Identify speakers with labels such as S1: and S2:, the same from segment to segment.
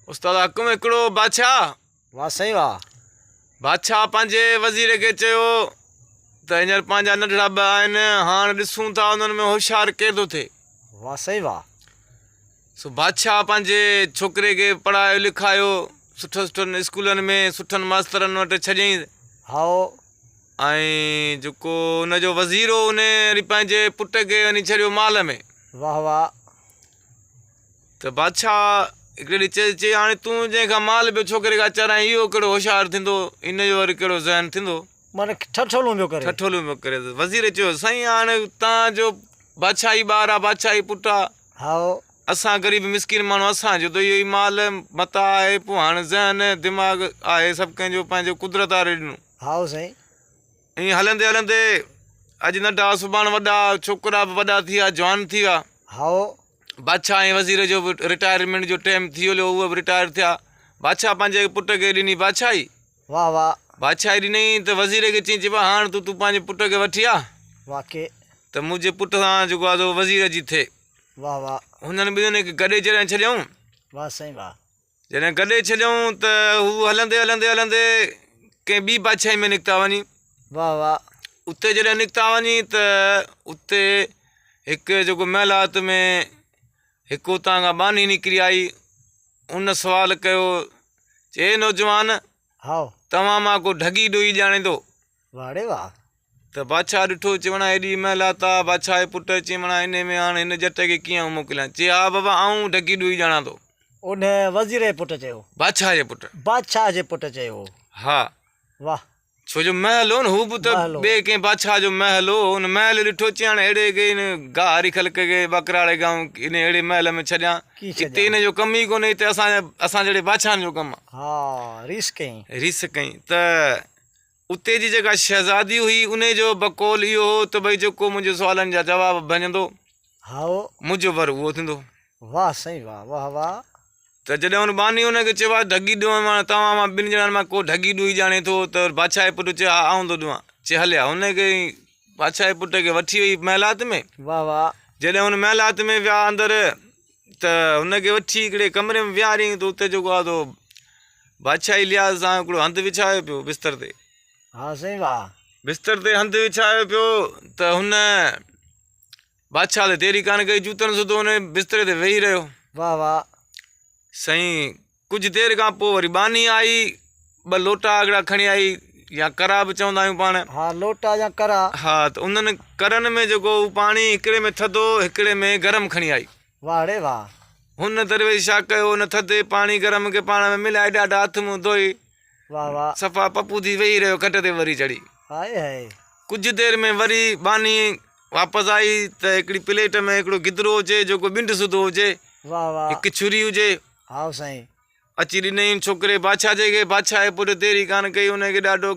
S1: استاد حڪم هڪڙو بادشاهه.
S2: واه سائين واه.
S1: بادشاهه پنهنجي وزير کي چيو ته هينئر پنهنجا ننڍڙا ٻه آهن، هاڻ ڏسون ٿا انهن ۾ هوشيار ڪير ٿو ٿئي.
S2: واه سائين واه.
S1: سو بادشاهه پنهنجي ڇوڪري کي پڙهايو لکايو، سٺن سٺن اسڪولن ۾ سٺن ماسترن وٽ ڇڏيائين.
S2: هائو.
S1: ۽ جيڪو ان جو وزير هو ان وري پنهنجي پٽ کي وڃي ڇڏيو مال ۾.
S2: واه واه.
S1: ته بادشاهه هڪڙي ڏينهن چيس، چي هاڻي تون جنهن کان مال پيو ڇوڪري کان چرائين اهو ڪهڙو هوشيار ٿيندو، ان جو وري ڪهڙو ذهن ٿيندو.
S2: معنيٰ ٺٺولون پيو ڪري.
S1: ٺٺولون پيو ڪري. وزير چيو، سائين هاڻي توهان جو بادشاهي ٻار آ، بادشاهي پٽ آ.
S2: هائو.
S1: اسان غريب مسڪين ماڻهو اسان جو ته اهو ئي مال متاع آهي، پوء هاڻي ذهن دماغ آهي سڀ ڪنهن جو پنهنجو قدرت واري ڏنو.
S2: هائو سائين.
S1: ائين هلندي هلندي اڄ ننڍا سڀاڻ وڏا، ڇوڪرا به وڏا ٿي ويا، جوان ٿي ويا.
S2: هائو.
S1: بادشاهه ۽ وزير جو به رٽائرمينٽ جو ٽيم ٿي هليو، اهي به رٽائر ٿيا. بادشاهه پنهنجي پٽ کي ڏني بادشاهي.
S2: واه واه.
S1: بادشاهي ڏنائين ته وزير کي چيائين، چي ڀاء هاڻ تون تون پنهنجي پٽ کي وٺي آ.
S2: واقعي.
S1: ته منهنجي پٽ سان جيڪو آ سو وزير جي ٿئي.
S2: واه واه.
S1: هنن ٻنهي کي گڏي جڏهن ڇڏيائون.
S2: واه سائين واه.
S1: جڏهن گڏي ڇڏيائون ته هو هلندي هلندي هلندي ڪنهن ٻي بادشاهي ۾ نڪتا وڃي.
S2: واه واه.
S1: اتي جڏهن نڪتا وڃي ته اتي هڪ جيڪو محلات ۾ هڪ اتان کان ٻانهي نڪري آئي. ان سوال ڪيو چي اي نوجوان!
S2: هائو.
S1: توهان مان ڪو ڍڳي ڏوئي ڄاڻيندو؟
S2: واه ڙي واه.
S1: ته بادشاهه ڏٺو، چي مڻا هيڏي محلات آ، بادشاهه جي پٽ، چي مڻا انهي ۾ هاڻ هن ڄٽ کي ڪيئن آئون موڪليان؟ چي ها بابا آئون ڍڳي ڏوئي ڄاڻان ٿو.
S2: انهي وزير جي پٽ چيو.
S1: بادشاهه جي پٽ.
S2: بادشاهه جي پٽ چيو.
S1: ها.
S2: واه.
S1: ڇو جو محل هو نه، هو به ته ٻئي ڪنهن بادشاهه جو محل هو، ان محل ڏٺو، چي هاڻ اهڙي کي هن گاهه واري خلق کي ٻڪراڙي کي آئون انهي اهڙي محل ۾ ڇڏيان، اتي هن جو ڪم ئي ڪونهي، هتي اسان جهڙي بادشاهن جو ڪم آ.
S2: ها، ريس ڪئين.
S1: ريس ڪئين ته اتي جي جيڪا شهزادي هئي انهي جو بقول اهو هو ته ڀئي جيڪو منهنجي سوالن جا جواب ڀڃندو
S2: هائو.
S1: منهنجو ور اهو ٿيندو.
S2: واه سائين واه واه واه.
S1: ته جڏهن ان ٻانهي ان کي چيو آ ڍڳي ڏوهه مان توهان مان ٻن ڄڻن مان ڪو ڍڳي ڏوهي ڄاڻي ٿو ته بادشاهه جي پٽ چيو ها آئون ٿو ڏوهان چي هليا هن کي بادشاهه جي پٽ کي وٺي وئي محلات ۾.
S2: واه واه.
S1: جڏهن هن محلات ۾ ويا اندر ته هن کي وٺي هڪڙي ڪمري ۾ ويهاريائين ته اتي جيڪو آهي سو بادشاهي لحاظ سان هڪڙو هنڌ وڇايو پيو بستر تي.
S2: ها سائين واه.
S1: بستر تي هنڌ وڇايو پيو ته هن بادشاهه ته ديري ڪانه ڪئي جوتن سوڌو ان بستري تي ويهي رهيو.
S2: واه واه.
S1: سائين ڪجهه دير کان پوء وري ٻانهي آئي، ٻه لوٽا هڪڙا کڻي آئي يا ڪرا به چوندا آهيون پاڻ.
S2: ها لوٽا يا ڪرا.
S1: ها ته انهن ڪرن ۾ جيڪو هو پاڻي هڪڙي ۾ ٿڌو هڪڙي ۾ گرم کڻي آئي.
S2: واه ڙي واه.
S1: هن درويش ڇا ڪيو ان ٿڌي پاڻي گرم کي پاڻ ۾ ملائي ڏاڍا هٿ منهن ڌوئي
S2: واه واه.
S1: صفا پپو ٿي ويهي رهيو کٽ تي وري چڙهي.
S2: هائي هائي.
S1: ڪجهه دير ۾ وري ٻانهي واپس آئي ته هڪڙي پليٽ ۾ هڪڙو گدرو هجي جيڪو ٻنڊ سوڌو هجي.
S2: واه واه.
S1: هڪ ڇري هجي.
S2: هائو سائين.
S1: اچي ڏنائين ڇوڪري بادشاهه جي کي، بادشاهه جي پٽ ديري ڪانه ڪئي، ان کي ڏاڍو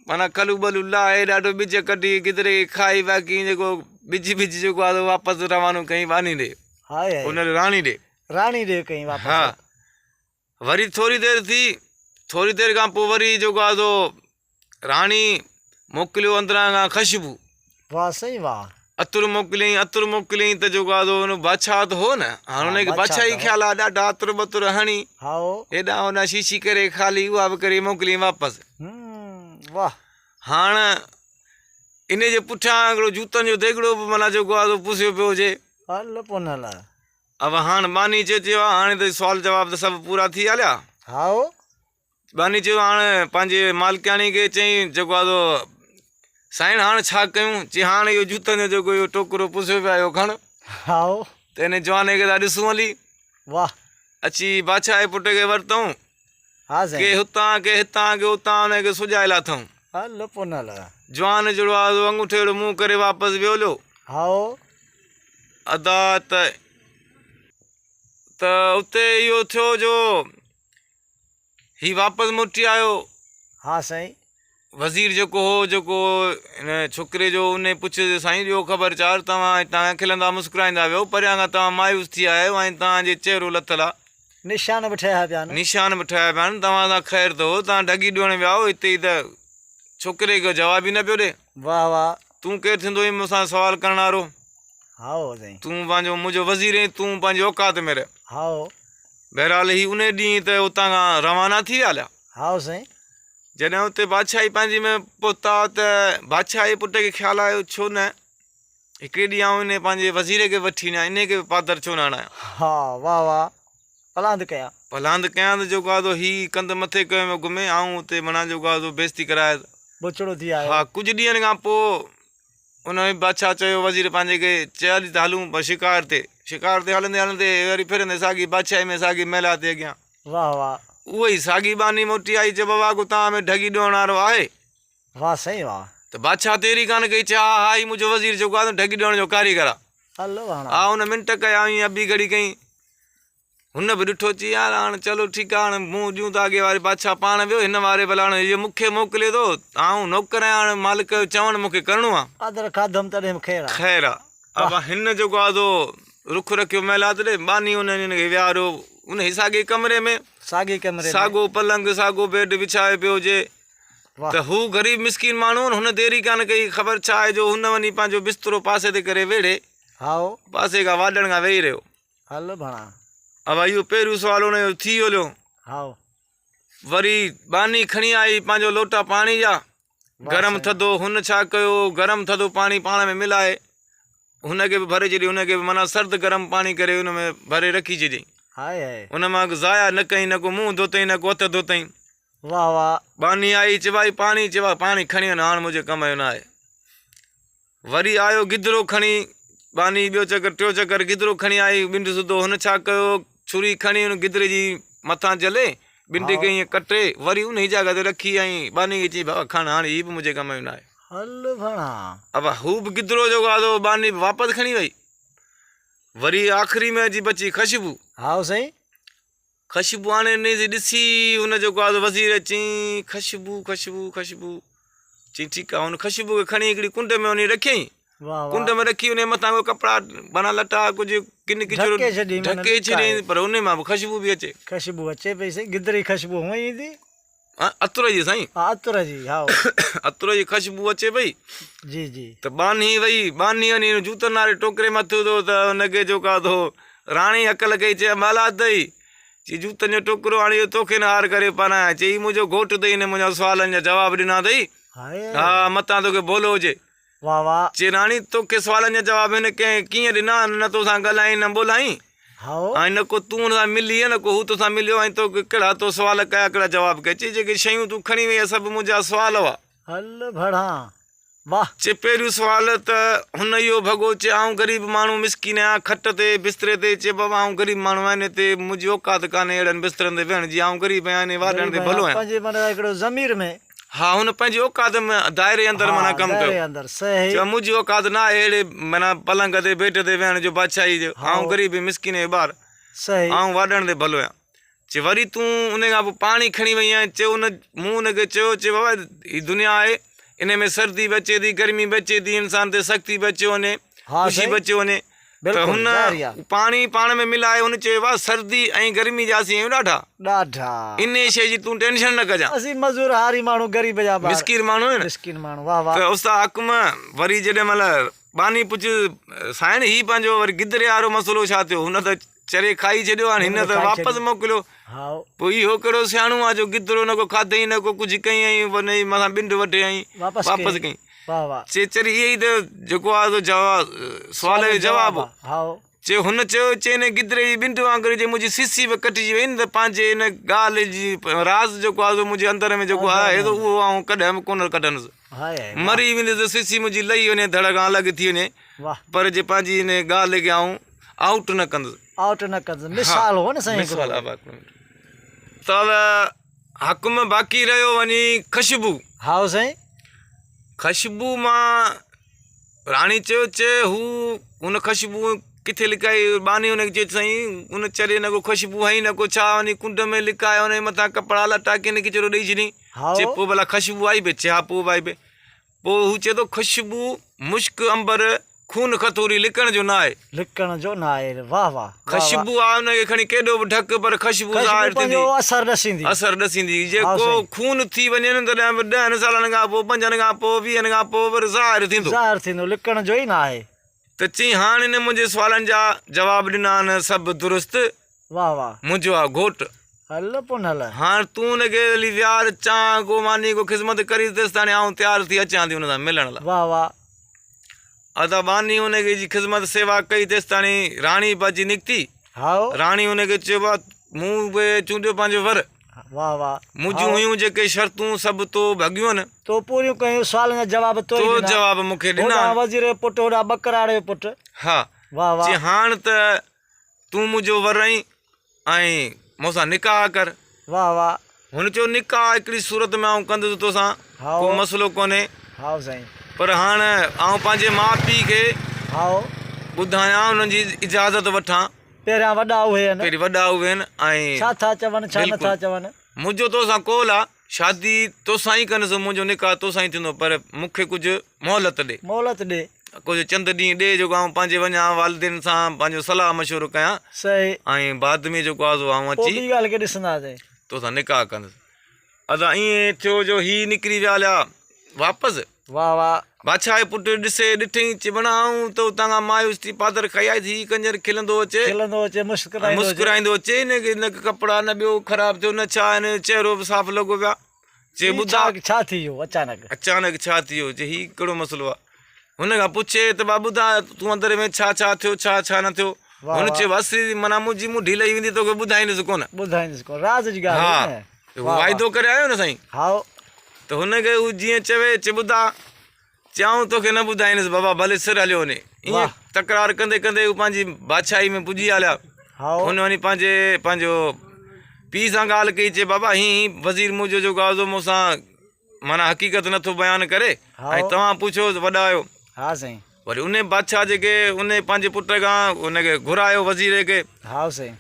S1: معنيٰ کلو ٻلو لاهي ڏاڍو ٻج ڪڍي گدري کي کائي باقي جيڪو ٻج ٻج جيڪو آهي سو واپس روانو ڪيائين ٻانهي ڏي،
S2: هائي هائي.
S1: ان راڻي ڏي.
S2: راڻي ڏي ڪيائين واپس.
S1: ها وري ٿوري دير ٿي، ٿوري دير کان پوء وري جيڪو آهي سو راڻي موڪليو اندران کان خشبو.
S2: واه سائين واه.
S1: عطر موڪليائين، عطر موڪليائين ته جيڪو آهي سو ان بادشاهه ته هو نه، هاڻ ان کي بادشاهي خيال آ ڏاڍا عطر ٻطر هڻي
S2: هائو.
S1: هيڏانهن هوڏانهن شيشي ڪري خالي اها به ڪري موڪليائين واپس.
S2: واه.
S1: هاڻ ان جي پٺيان هڪڙو جوتن جو ديڳڙو به معنيٰ جيڪو آهي سو پسيو پيو هجي.
S2: هل پوء نه هل.
S1: اب هاڻ ٻانهي چئي چيو آ هاڻي ته سوال جواب ته سڀ پورا ٿي هليا.
S2: هائو.
S1: ٻانهي چيو هاڻ پنهنجي مالڪياڻي کي چيائين جيڪو آ سو سائڻ هاڻ ڇا ڪيون؟ چي هاڻ اهو جوتن جو جيڪو اهو ٽوڪرو پسيو پيو آهي اهو کڻ.
S2: هائو.
S1: ته ان جواني کي ٿا ڏسون هلي.
S2: واه.
S1: اچي بادشاهه جي پٽ کي ورتائون.
S2: ها سائين.
S1: ڪي هتان ڪي هتان ڪي هتان ان کي سجائي لاٿائون.
S2: هل پوء نه هل.
S1: جوان جهڙو آ سو انگوٺي جهڙو منهن ڪري واپس ويو هليو.
S2: هائو.
S1: ادا ته ته اتي اهو ٿيو جو هي واپس موٽي آيو.
S2: ها سائين.
S1: وزير جيڪو هو جيڪو هن ڇوڪري جو انهي پڇيس ته سائين ڏيو خبر چار توهان هتان کان کلندا مسڪرائيندا ويو پريان کان توهان مايوس ٿي آيا آهيو ۽ توهان جي چهرو لٿل آ.
S2: نشان به ٺهيا پيا آهن.
S1: نشان به ٺهيا پيا آهن توهان سان خير ته هو توهان ڍڳي ڏيڻ ويا هو هتي ئي ته ڇوڪري کي جواب ئي نه پيو ڏي.
S2: واه واه.
S1: تون ڪير ٿيندو آهين مون سان سوال ڪرڻ وارو.
S2: هائو سائين.
S1: تون پنهنجو منهنجو وزير آهين تون پنهنجي اوقات ۾ رهه.
S2: هائو.
S1: بهرحال هي انهي ڏينهن ته اتان کان روانا ٿي ويا هليا.
S2: هائو سائين.
S1: جڏهن اتي بادشاهي پنهنجي ۾ پهتا ته بادشاهه جي پٽ کي خيال آيو ڇو نه هڪڙي ڏينهن آئون انهي پنهنجي وزير کي وٺي وڃان انهي کي به پادر ڇو نه هڻايان.
S2: ها واه واه پلاند ڪيان.
S1: پلاند ڪيان ته جيڪو آ سو هي ڪنڌ مٿي ڪيو پيو گهمي آئون اتي معنيٰ جيڪو آ سو بيعزتي ڪرايس.
S2: بڇڙو ٿي آيو.
S1: ها ڪجهه ڏينهن کان پوء ان بادشاهه چيو وزير پنهنجي کي چي هلي ته هلون پر شڪار تي. شڪار تي هلندي هلندي وري ڦرندي ساڳي بادشاهي ۾ ساڳي محلات تي اڳيان.
S2: واه واه.
S1: اها ئي ساڳي ٻانهي موٽي آئي چي بابا ڪو توهان ۾ ڍڳي ڏهڻ وارو آهي؟
S2: واه سائين واه.
S1: ته بادشاهه دير ئي ڪانه ڪئي چي ها ها هي منهنجو وزير جيڪو آهي سو ڍڳي ڏهڻ جو ڪاريگر آهي.
S2: هل واڻا.
S1: ها ان منٽ ڪيا ائين اڀي گهڙي ڪئين. هن به ڏٺو چي يار هاڻ چلو ٺيڪ آ هاڻ منهن ڏيون ٿا اڳي واري بادشاهه پاڻ ويو هن واري ڀلا هاڻ هيء مون کي موڪلي ٿو آئون نوڪر آهيان هاڻ مالڪ جو چوڻ مون کي ڪرڻو آ.
S2: آڌر کاڌم تڏهن به خير آ.
S1: خير آ. ابا هن جيڪو آ سو رخ رکيو محلات ڏي ٻانهي ان هن کي ويهاريو انهي ساڳي ڪمري ۾.
S2: ساڳي ڪمري ۾.
S1: ساڳو پلنگ ساڳو بيڊ وڇايو پيو هجي
S2: واه.
S1: ته هو غريب مسڪين ماڻهو هن دير ئي ڪانه ڪئي خبر ڇا آهي جو هن وڃي پنهنجو بسترو پاسي تي ڪري ويڙهي
S2: هائو.
S1: پاسي کان واڏڻ کان ويهي رهيو.
S2: هل ڀڻا.
S1: ابا اهو پهريون سوال ان جو ٿي هليو.
S2: هائو.
S1: وري ٻانهي کڻي آئي پنهنجو لوٽا پاڻي جا گرم ٿڌو هن ڇا ڪيو گرم ٿڌو پاڻي پاڻ ۾ ملائي هن کي به ڀري ڇڏي هن کي به معنيٰ سرد گرم پاڻي ڪري ان ۾ ڀري رکي ڇڏيائين.
S2: هائي هائي.
S1: ان مان ضايع نه ڪيائين نه ڪو منهن ڌوتائين نه ڪو هٿ ڌوتائين.
S2: واه واه.
S1: ٻانهي آئي چوائي پاڻي چوا پاڻي کڻي وڃ هاڻ منهنجي ڪم جو نه آهي. وري آيو گدرو کڻي ٻانهي ٻيو چڪر ٽيو چڪر گدرو کڻي آئي ٻنڊ سڌو هن ڇا ڪيو ڇري کڻي ان گدري جي مٿان جهلي ٻنڊ کي ائين ڪٽي وري انهي جاڳهه تي رکي ۽ ٻانهي کي چيائين بابا کڻ هاڻي هي به منهنجي ڪم جو ناهي.
S2: هل ڀڻا.
S1: ابا هو به گدرو جيڪو آ سو ٻانهي به واپس کڻي وئي. وري آخري ۾ اچي بچي خشبو.
S2: هائو سائين.
S1: خشبو آڻي ڏنيس ڏسي هن جيڪو آ سو وزير چيائين خشبو خشبو خشبو چيائين ٺيڪ آ هن خشبو کي کڻي هڪڙي ڪنڊ ۾ وڃي رکيائين ڪنڊ ۾ رکي ان مٿان ڪو ڪپڙا بنا لٽا ڪجهه ڪن ڪچرو ڍڪي ڇڏيائين پر ان مان به خشبو به اچي.
S2: خشبو اچي پئي سائين گدري خشبو هونئن ايندي.
S1: عطر جي سائين.
S2: ها عطر جي هائو.
S1: عطر جي خشبو اچي پئي.
S2: جي جي.
S1: ته ٻانهي وئي ٻانهي وڃي هن جوتن واري ٽوڪري مان ٿيو ٿو ته هن کي جو ڪا ٿو راڻي هڪل ڪئي چي مالا اٿئي چي جوتن جو ٽوڪرو هاڻي اهو توکي نه هار ڪري پارايان چي هي منهنجو گهوٽ اٿئي هن منهنجا سوالن جا جواب ڏنا اٿئي ها متان توکي ڀولو هجي.
S2: واه واه.
S1: چي راڻي توکي سوالن جا جواب هن ڪنهن ڪيئن ڏنا نه توسان ڳالهائين نه ٻولهائين ۽ نه ڪو تون هن سان ملي نه ڪو هو توسان مليو ۽ تو ڪهڙا تو سوال ڪيا ڪهڙا جواب ڪيا چي جيڪي شيون تون کڻي وئين سڀ منهنجا سوال هئا.
S2: هل ڀڙان واه.
S1: چي پهريون سوال ته هن اهو ڀڳو چي آئون غريب ماڻهو مسڪين آهيان کٽ تي بستري تي چي بابا آئون غريب ماڻهو آهيان هتي منهنجي اوقات ڪانهي اهڙن بسترن تي ويهڻ جي آئون غريب آهيان انهي واڍڻ
S2: غريب
S1: تي ڀلو
S2: آهيان
S1: آهيان.
S2: پنهنجي معنيٰ هڪڙو ضمير ۾.
S1: ها هن پنهنجي اوقات ۾ دائري اندر
S2: ها
S1: معنيٰ ڪم ڪيو.
S2: دائري اندر صحيح.
S1: چيو منهنجي اوقات نه آهي اهڙي معنيٰ پلنگ تي بيڊ تي ويهڻ جو بادشاهي جو آئون
S2: هائو.
S1: غريب مسڪين جو ٻار
S2: صحيح.
S1: آئون واڍڻ تي ڀلو آهيان. چي وري تون ان کان پوء پاڻي کڻي وئي آهين چيو ان مون ان کي چيو چي بابا هي دنيا آهي ان ۾ سردي به اچي ٿي گرمي به اچي ٿي انسان تي سختي به اچيو وڃي
S2: ها
S1: خوشي
S2: سائين
S1: به اچيو وڃي ته
S2: بلڪل
S1: هن
S2: ظاهر آ.
S1: پاڻي پاڻ ۾ ملائي هن چيو واهه سردي ۽ گرمي جا اسين آهيون ڏاڍا.
S2: ڏاڍا.
S1: انهيء شيء جي تون ٽينشن نه ڪجان.
S2: اسين مزور هاري ماڻهو غريب جا ٻار.
S1: مسڪين ماڻهو آهيون نه.
S2: مسڪين ماڻهو واه واه.
S1: ته استاد حڪم وري جيڏي مهل ٻانهي پڇيس سائڻ هي پنهنجو وري گدري وارو مسئلو ڇا ٿيو هن ته چري کائي ڇڏيو هاڻي هن ته واپس موڪليو.
S2: هائو.
S1: پوء اهو ڪهڙو سياڻو آهي جو گدرو نه ڪو کاڌئين نه ڪو ڪجهه ڪيائين ۽ وڃي مٿان ٻنڊ وڍي ۽ واپس ڪيائين.
S2: واه واه.
S1: چي چري اهي ئي ته جيڪو آهي سو جواب سوال جو جواب هو.
S2: هائو.
S1: چي هن چيو چي ان گدري جي ٻنڊ وانگر جي منهنجي سسي به ڪٽجي وئي نه ته پنهنجي ان ڳالهه جي راز جيڪو آهي سو منهنجي اندر ۾ جيڪو آهي سو اهو آئون ڪڏهن به ڪونه ڪڍندس. مري ويندس ته سسي منهنجي لهي وڃي ڌڙ کان الڳ ٿي وڃي پر جي پنهنجي ان ڳالهه کي آئون آئوٽ نه ڪندس.
S2: آئوٽ نه ڪندس. مثال هو نه سائين هڪڙو.
S1: مثال آباد ته حڪم باقي رهيو وڃي خشبو.
S2: هائو سائين.
S1: خشبو مان راڻي چيو چي هو ان خشبو ڪٿي لڪائي ٻانهي ان کي چيو سائين ان چري نه ڪو خشبو هنئي نه ڪو ڇا وڃي ڪنڊ ۾ لڪائي ان جي مٿان ڪپڙا لٽا ڪن ڪچرو ڏئي ڇڏي چي پوء ڀلا خشبو آئي به چي ها پوء به آئي به پوء هو چئي ٿو خوشبو، مشڪ، عنبر، خون کٿوري لڪڻ جو نه آهي.
S2: لڪڻ جو نه آهي واه واه واه.
S1: خوشبو آ ان کي کڻي ڪيڏو به ڍڪ پر خوشبو ظاهر
S2: خوشبو
S1: ٿيندي.
S2: پنهنجو اثر ڏسيندي.
S1: اثر ڏسيندي. جي
S2: ها
S1: ڪو
S2: سائين.
S1: خون ٿي وڃي نه تڏهن به ڏهن سالن کان پوء پنجن کان پوء ويهن کان پوء وري ظاهر ٿيندو.
S2: ظاهر ٿيندو لڪڻ جو ئي نه آهي.
S1: ته چئين هاڻ هن منهنجي سوالن جا جواب ڏنا آهن سڀ درست.
S2: واهه واهه.
S1: منهنجو آ گهوٽ.
S2: هل پون هل.
S1: هاڻ تون ان کي هلي ويهار چانهه ڪو ماني ڪو خذمت ڪريس تيستاڻي آئون تيار ٿي اچان ٿي ان سان ملڻ لاء.
S2: واهه واهه.
S1: ادا ٻانهي ان کي جي خذمت سيوا ڪئي تيستاڻي راڻي به اچي نڪتي.
S2: هائو.
S1: راڻي ان کي چيو با مون به چونڊيو پنهنجو ور.
S2: واهه واهه.
S1: منهنجون هيون جيڪي شرطون سڀ تو ڀڳيون.
S2: تو پوريون ڪيون سوالن جا جواب تو ئي ڏنا.
S1: تو جواب مون کي ڏنا.
S2: هوڏانهن وزير جو پٽ هوڏانهن ٻڪراڙ جو پٽ.
S1: ها.
S2: واهه واهه.
S1: چي هاڻ ته تون منهنجو ور آهين ۽ مون سان نڪاح ڪر.
S2: واهه واهه.
S1: هن چيو نڪاح هڪڙي صورت ۾ آئون ڪندس توسان ڪو مسئلو ڪونهي.
S2: هائو سائين.
S1: پر هاڻ آئون پنهنجي ماء پيء کي
S2: هائو.
S1: ٻڌايان انهن جي اجازت وٺان.
S2: پهريان وڏا اهي آهن.
S1: پهرين وڏا اهي آهن ۽.
S2: ڇا ٿا چون ڇا نه ٿا چون.
S1: منهنجو توسان قول آ شادي توسان ئي ڪندس منهنجو نڪاح توسان ئي ٿيندو پر مون کي ڪجهه مهلت ڏي.
S2: مهلت ڏي.
S1: ڪجهه چند ڏينهن ڏي جيڪو آئون پنهنجي وڃان والدين سان پنهنجو صلاح مشورو ڪيان.
S2: صحيح.
S1: ۽ بعد ۾ جيڪو آ سو آئون اچي.
S2: پوء ٻي ڳالهه کي ڏسنداسين.
S1: توسان نڪاح ڪندس. ادا ائين ٿيو جو هي نڪري ويا هليا واپس.
S2: واهه واهه.
S1: بادشاهه جو پٽ ڏسي ڏٺئين چي بڻا آئون ته اتان کان مايوس ٿي پادر کائي آيس هي ڪنجر کلندو اچي.
S2: کلندو اچي مسڪرائيندو اچي.
S1: مسڪرائيندو اچي هن کي نه ڪپڙا نه ٻيو خراب ٿيو نه ڇا هن جو چهرو به صاف لڳو پيا. چي ٻڌاء.
S2: ڇا ٿي ويو اچانڪ.
S1: اچانڪ ڇا ٿي ويو چي هي ڪهڙو مسئلو آ. هن کان پڇي ته ڀا ٻڌاء تون اندر ۾ ڇا ڇا ٿيو ڇا ڇا نه ٿيو. هن چيو بس معنيٰ منهنجي منڍي لهي ويندي توکي ٻڌائيندس ڪونه.
S2: ٻڌائيندس ڪونه راز جي ڳالهه هئي نه.
S1: ها واعدو ڪري آيو نه سائين.
S2: هائو.
S1: ته هن کي هو جيئن چوي چي ٻڌاء چي آئون توکي نه ٻڌائيندس بابا ڀلي سر هليو وڃي. ائين تڪرار ڪندي ڪندي هو پنهنجي بادشاهي ۾ پڄي هليا. هن وڃي پنهنجي پنهنجو پيء سان ڳالهه ڪئي چي بابا هي وزير منهنجو جيڪو آهي سو مون سان معنيٰ حقيقت نٿو بيان ڪري ۽ توهان پڇو ته وڏا آهيو.
S2: ها سائين.
S1: وري ان بادشاهه جيڪي ان پنهنجي پٽ کان ان کي گهرايو وزير کي.
S2: ها سائين.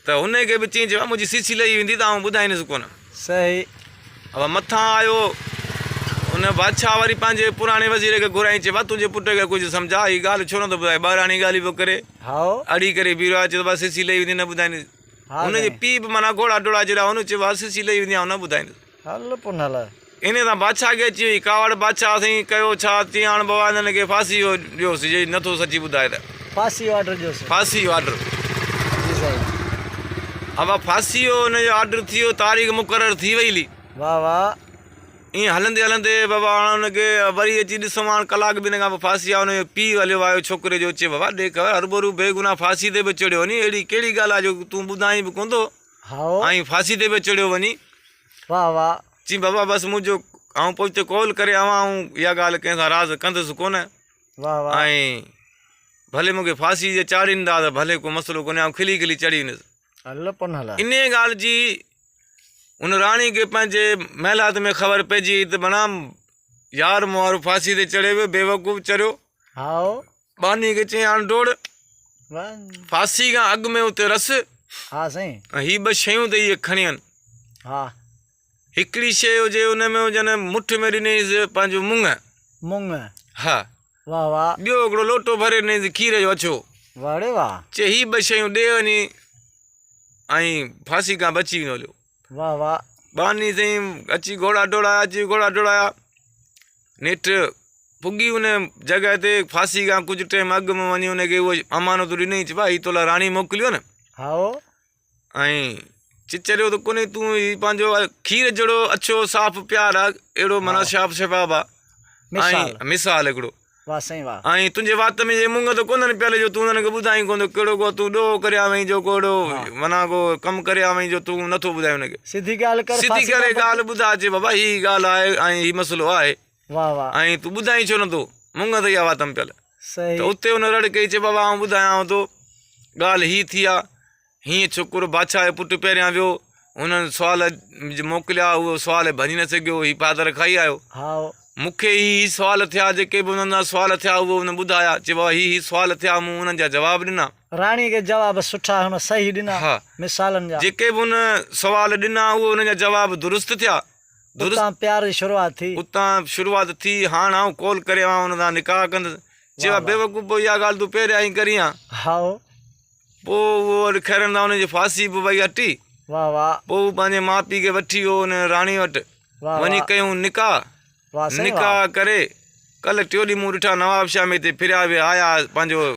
S1: ته هن کي به چيائين چي منهنجي سيسي لهي ويندي ته آئون ٻڌائيندس ڪونه.
S2: صحيح.
S1: ابا مٿان آيو ان بادشاهه وري پنهنجي پراڻي وزير کي گهرايائين چي تنهنجي پٽ کي ڪجهه سمجهاء هي ڳالهه ڇو نٿو ٻڌائي ٻاراڻي ڳالهه پيو ڪري.
S2: هائو.
S1: اڙي ڪري بيهي رهيو آهي چي ته سيسي لهي ويندي نه ٻڌائيندس.
S2: ها
S1: هن جي پيء به معنيٰ گهوڙا ڊوڙا جيڏا هن چيو سيسي لهي ويندي آئون نه ٻڌائيندس.
S2: هل پوء نه هل.
S1: انهيء تان بادشاهه کي اچي وئي ڪاوڙ. بادشاهه سائين ڪيو ڇا؟ چيائين هاڻ بابا هنن کي ڦاسي جو ڏيوس، جي نٿو سچي ٻڌائي ته.
S2: ڦاسي جو آرڊر ڏيوس.
S1: ڦاسي جو آرڊر.
S2: جي سائين.
S1: ابا ڦاسي جو ان جو آرڊر ٿي ويو، تاريخ مقرر ٿي وئي هلي.
S2: واهه واهه.
S1: ائين هلندي هلندي بابا هاڻ ان کي وري اچي ڏسون هاڻ ڪلاڪ ٻن کان پوء ڦاسي آ. ان جو پيء هليو آيو ڇوڪري جو، چي بابا ڏي خبر هربرو بيگناهه ڦاسي تي به چڙهيو وڃي، اهڙي ڪهڙي ڳالهه آ جو تون ٻڌائين به ڪونه ٿو
S2: هائو.
S1: ۽ ڦاسي تي به چڙهيو وڃين.
S2: واهه واهه.
S1: چيائين بابا بس منهنجو آئون پوئتي قول ڪري آيو آهيان آئون اها ڳالهه ڪنهن سان راز ڪندس ڪونه
S2: واهه واهه.
S1: ۽ ڀلي مون کي ڦاسي جي چاڙهيندا ته ڀلي ڪو مسئلو ڪونهي آئون کلي کلي چڙهي ويندس.
S2: هل پن هل.
S1: انهيء ڳالهه جي ان راڻي کي پنهنجي محلات ۾ خبر پئجي وئي ته بنام يار مون وارو ڦاسي تي چڙهي ويو بيوقوف چريو.
S2: هائو.
S1: ٻانهي کي چيائين هاڻ ڊوڙ ڦاسي کان اڳ ۾ اتي رس.
S2: ها سائين.
S1: ۽ هي ٻه شيون ته اهي کڻي وڃ.
S2: ها.
S1: هڪڙي شيء هجي ان ۾ هجن مٺ ۾ ڏنيس پنهنجو مڱ.
S2: مڱ.
S1: ها.
S2: واهه واهه.
S1: ٻيو هڪڙو لوٽو ڀري ڏنيس کير جو اڇو.
S2: واهه ڙي واهه.
S1: چي هي ٻه شيون ڏي وڃي ۽ ڦاسي کان بچي ويندو هليو.
S2: واهه واهه.
S1: ٻانهي سائين اچي گهوڙا ڊوڙايا اچي گهوڙا ڊوڙايا. نيٺ پڳي ان جڳهه تي ڦاسي کان ڪجهه ٽيم اڳ ۾ وڃي ان کي اهو امانت ڏنائين چي ڀاء هي تو لاء راڻي موڪليو نه.
S2: هائو.
S1: ۽ چچريو ته ڪونهي تون هي پنهنجو کير جهڙو اڇو صاف پيار آ اهڙو معنيٰ شاف شفاف آ ۽ مثال هڪڙو
S2: واه سائين واه.
S1: ۽ تنهنجي وات ۾ جي مونگ ته ڪونهن پيل جو تون انهن کي ٻڌائين ڪونه ٿو ڪهڙو ڪو تون ڏوهه ڪري آيو آهين جو ڪو اهڙو معنيٰ ڪو ڪم ڪري آيو آهين جو تون نٿو ٻڌائين انهن کي.
S2: سڌي ڳالهه ڪر
S1: سڌي
S2: ڦاسي
S1: ڪري
S2: کان بچ.
S1: ڳالهه ٻڌاء چي بابا هي ڳالهه آهي ۽ هي مسئلو آهي
S2: واه واه.
S1: ۽ تون ٻڌائين ڇو نٿو مونگ اٿئي يا وات ۾ پيل.
S2: صحيح.
S1: ته اتي ان رڙ ڪئي چي بابا آئون ٻڌايانو ٿو ڳالهه هي ٿي آ هيئن ڇوڪرو بادشاهه جو پٽ پهريان ويو هنن سوال موڪليا اهو سوال ڀڃي نه سگهيو هي پادر کائي آيو
S2: هائو.
S1: مون کي هي هي سوال ٿيا جيڪي به انهن سان سوال ٿيا اهو هن ٻڌايا چي بابا هي هي سوال ٿيا مون انهن جا جواب ڏنا.
S2: راڻي کي جواب سٺا هن صحيح ڏنا
S1: ها.
S2: مثالن جا.
S1: جيڪي به هن سوال ڏنا اهي انهن جا جواب درست ٿيا. درست.
S2: اتان پيار جي شروعات ٿي.
S1: اتان شروعات ٿي هاڻ آئون قول ڪري آئون ان سان نڪاح ڪندس. چي بابا بيوقوف پوء اها ڳالهه تون پهريان ئي ڪرين ها.
S2: هائو.
S1: پوء اهو وري خيرن سان ان جي ڦاسي به وئي هٽي.
S2: واه واه.
S1: پوء هو پنهنجي ماء پيء کي وٺي ويو ان راڻي وٽ.
S2: واه
S1: وڃي
S2: واه.
S1: ڪيائون نڪاح.
S2: واه سائين واه.
S1: نڪاح ڪري ڪلهه ٽيون ڏينهن مون ڏٺا نوابشاهه ۾ هتي ڦريا ويا آيا پنهنجو.